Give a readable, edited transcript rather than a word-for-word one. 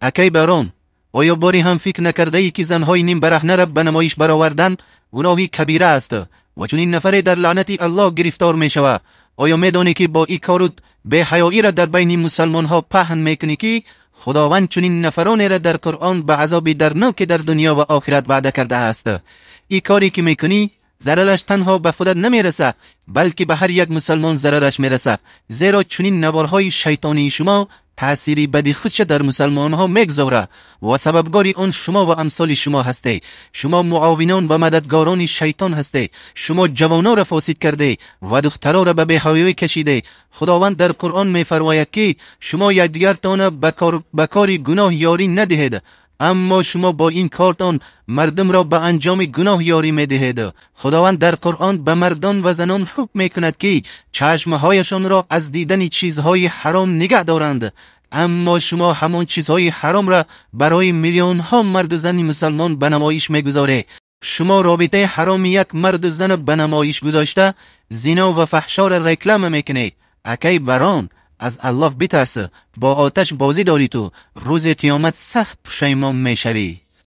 Акай Барон, оё боре ҳам фикр накардаӣ, ки занҳои нимбараҳнаро ба намоиш баровардан гуноҳи кабира аст ва чунин нафаре дар лаънати Аллоҳ гирифтор мешавад? Оё медонӣ, ки бо ин корут беҳаёиро дар байни мусалмонҳо паҳн мекунӣ, ки Худованд чунин нафаронеро дар Қуръон ба азоби дардноке дар дунё ва охират ваъда кардааст? Ин коре ки мекунӣ, зарараш танҳо ба худат намерасад, балки ба ҳар як мусалмон зарараш мерасад, зеро чунин наворҳои шайтонии шумо таъсири бади худша дар мусалмонҳо мегузорад ва сабабгори он шумо ва амсоли шумо ҳастед. Шумо муовинон ва мададгорони шайтон ҳастед. Шумо ҷавононро фосид карде ва духтаронро ба беҳаёӣ кашиде. Худованд дар Қуръон мефармояд, ки шумо якдигартонро ба кори гуноҳ ёрӣ надиҳед, аммо шумо бо ин кортон мардумро ба анҷоми гуноҳ ёрӣ медиҳед. Худованд дар Қуръон ба мардон ва занон ҳукм мекунад, ки чашмҳояшонро аз дидани чизҳои ҳаром нигаҳ доранд, аммо шумо ҳамон чизҳои ҳаромро барои миллионҳо марду зани мусалмон ба намоиш мегузоред. Шумо робитаи ҳароми як марду зана ба намоиш гузошта, зино ва фаҳшоро реклама мекунед. Акай Барон, аз Аллоҳ битарс, бо оташ бозӣ дорӣ, ту рӯзи қиёмат сахт пушаймон мешавӣ.